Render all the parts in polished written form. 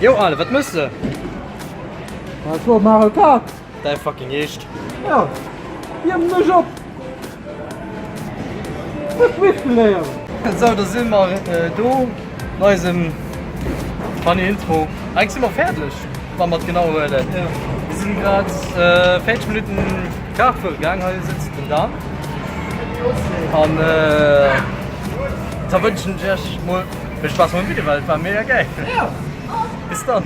Jo Ale, wat mëss de? Wat wor Mario Kart? Däi fucking Eescht. Ja, wierm mech op! Net driften léieren! Sou, da si mer do no eisem funny Intro. Eigentlech si mer fäerdeg, wa mer et genau huelen. Mir sinn grad 40 Minutten Kart fuere gaang. Hei sëtzt den Dan. An da wënschen ech iech mol vill Spaass mam Video, well et war mega gäil. Bis dann!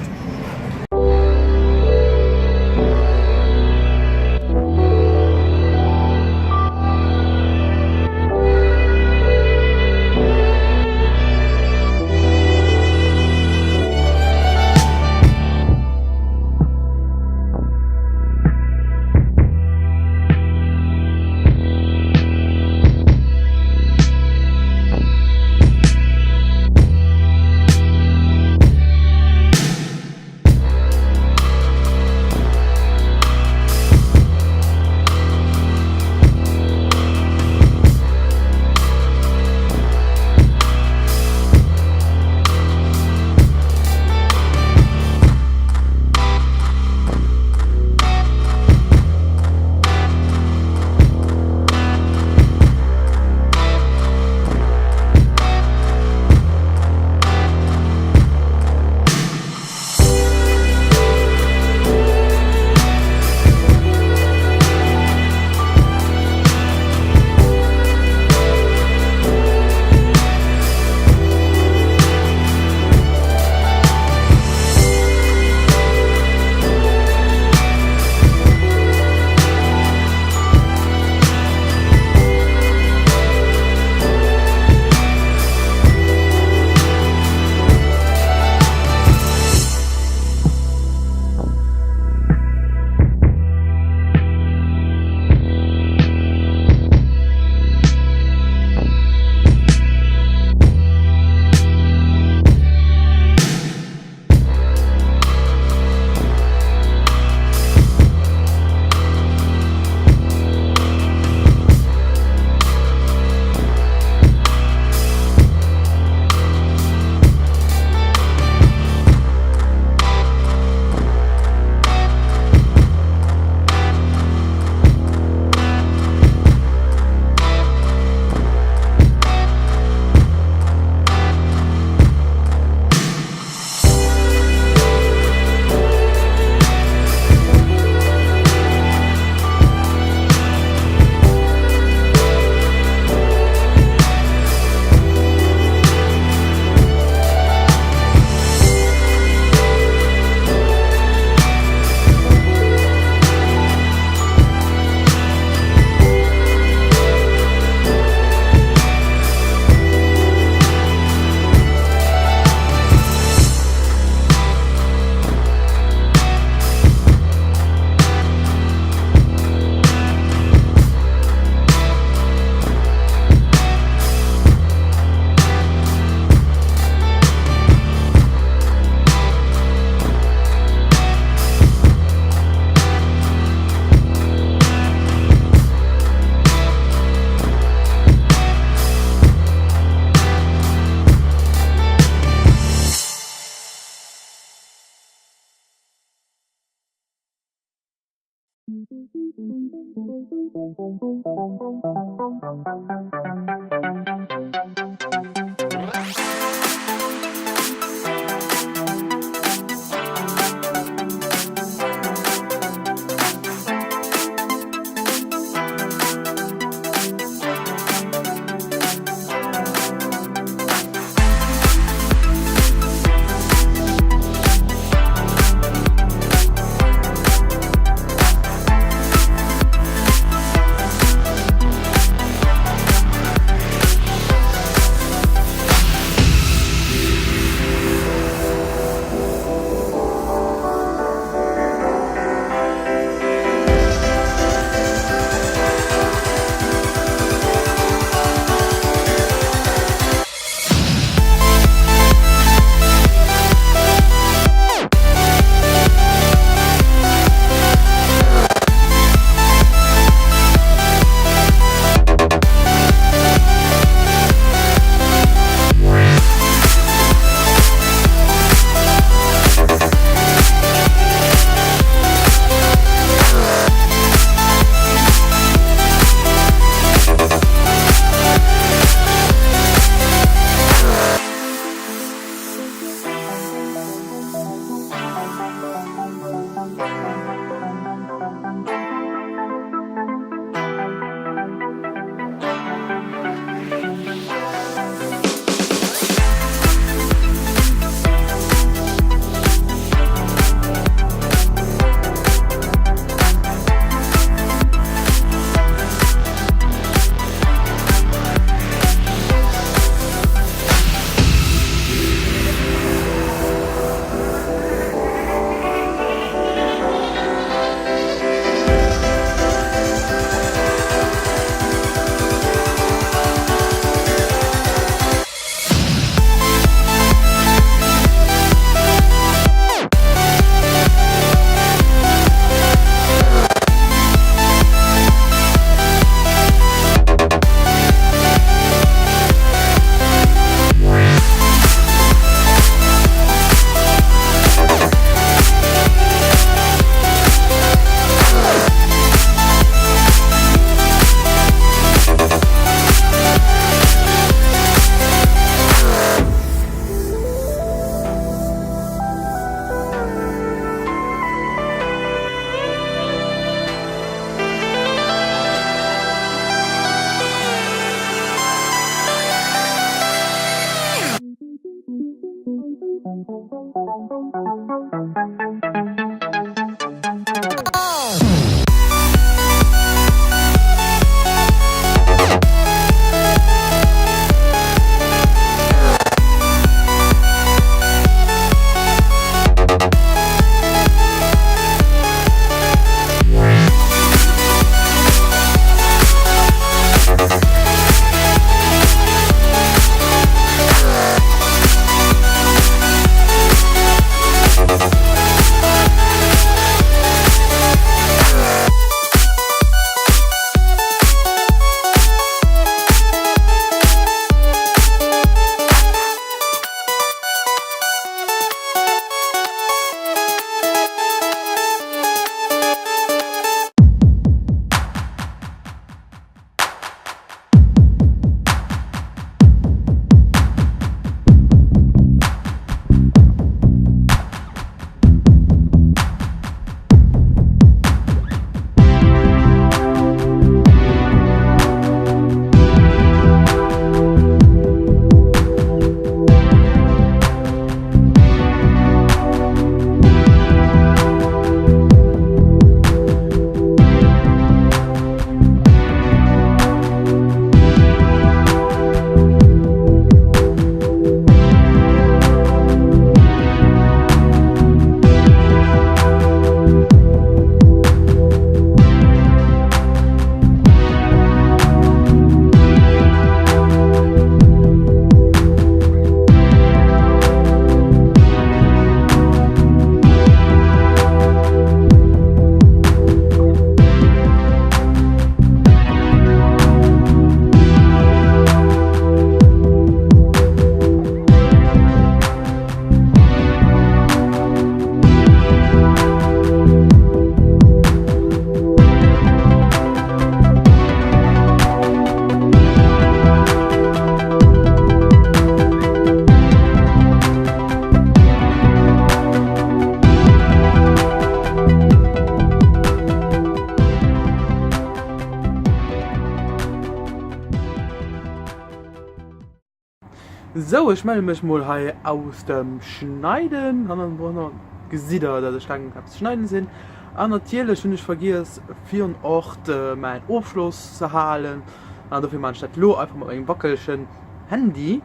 Sou, ech melle mech mol hei aus dem Schneiden. Hannendrun gesitt der, dass ech laang eppes schneiden sinn. An natierlech hunn ech vergiess virun och mäin Ofschloss ze halen. An dofir maan ech dat lo einfach mat mengem wackelegen Handy.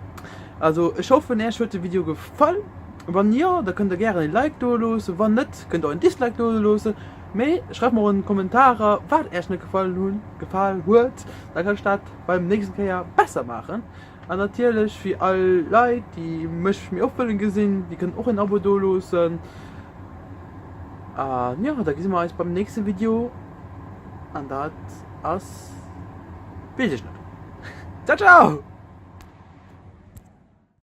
Also ech hoffen äech huet de Video gefall. Wann jo, da kënnt der gären e Like do loossen. Wann net, kënnt der och en Dislike do loossen. Mee schreift mer och an d'Kommentarer wat äech net gefall hunn gefal huet, da kann ech dat beim nächsten Kéier besser maachen. An natierlech fir all Leit déi mech méi oft wëllen gesinn, déi kënnen och en Abo do loossen. An jo, da gesi mer eis beim nächste Video an dat ass weess ech net. Ciao ciao!